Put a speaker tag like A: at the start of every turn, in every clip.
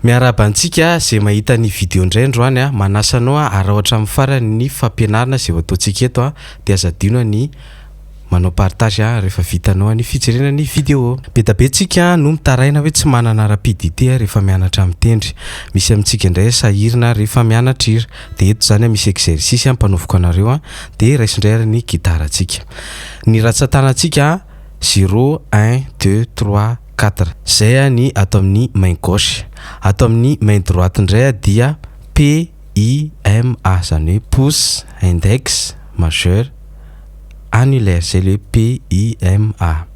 A: Miarahaba antsika izay mahita ny video indray androany a, manasa anao haraho hatramin'ny farany ny fampianarana izay ho ataontsika eto a, dia aza adino ny manao partage rehefa vitanao ny fijerena ny video. Be da be tsika no mitaraina hoe tsy manana rapidité rehefa mianatra mitendry, misy amintsika indray sahirana rehefa mianatra hira, dia eto izany misy exercice ampanaoviko anareo dia raiso indray ary ny gitarantsika. Ny ratsan-tanantsika zéro, un, deux, trois, quatre. Zay ny ato amin'ny main gauche. Ato amin'ny main droite indray dia P I M A zany hoe pouce, index, majeur, annulaire zay le hoe P I M A.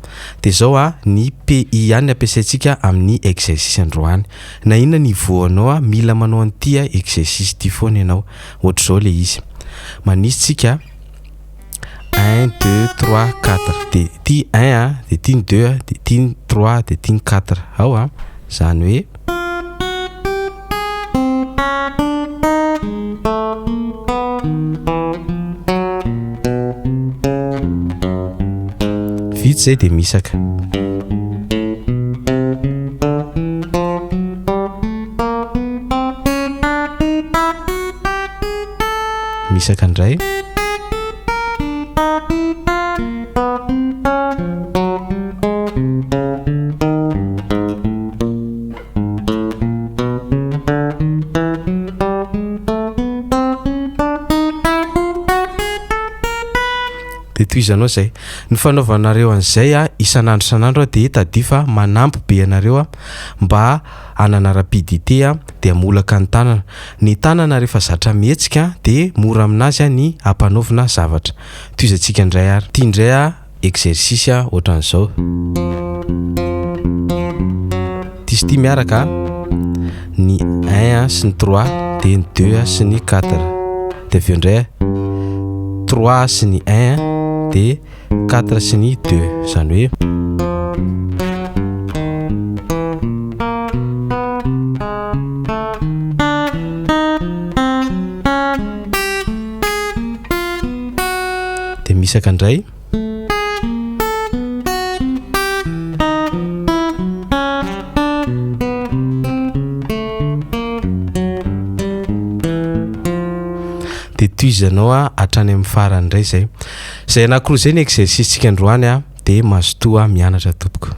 A: De zao a ny P I ihany no ampiasaintsika amin'ny exercice androany. Na inona niveau anao mila manao an'ity exercice ity foana ianao. Ohatr'izao le izy. Manisy tsika. Un, deux, trois, quatre. De ity un a, de ity ny deux a, de ity ny trois, de ity ny quatre. Ao a, zany hoe. Vita zay de misaka. Misaka indray. Dia tohizanao izay. Ny fanaovanareo an'izay isan'andro isan'andro dia tadidio fa manampy be anareo mba hanana rapidité dia hamolaka ny tanana. Ny tanana rehefa zatra mihetsika dia mora aminazy ny ampanaovina zavatra. Tohizantsika indray ary. Ity indray exercice ohatran'izao. Ity sy ity miaraka, ny un sy ny trois dia ny deux sy ny quatre. Dia avy eo indray trois sy ny un dia quatre sy ny deux. Izany hoe. Dia misaka indray. Dia tohizanao hatrany amin'ny farany indray izay. Izay anankiroa izay ny exercice-tsika androany dia mazotoa mianatra tompoko.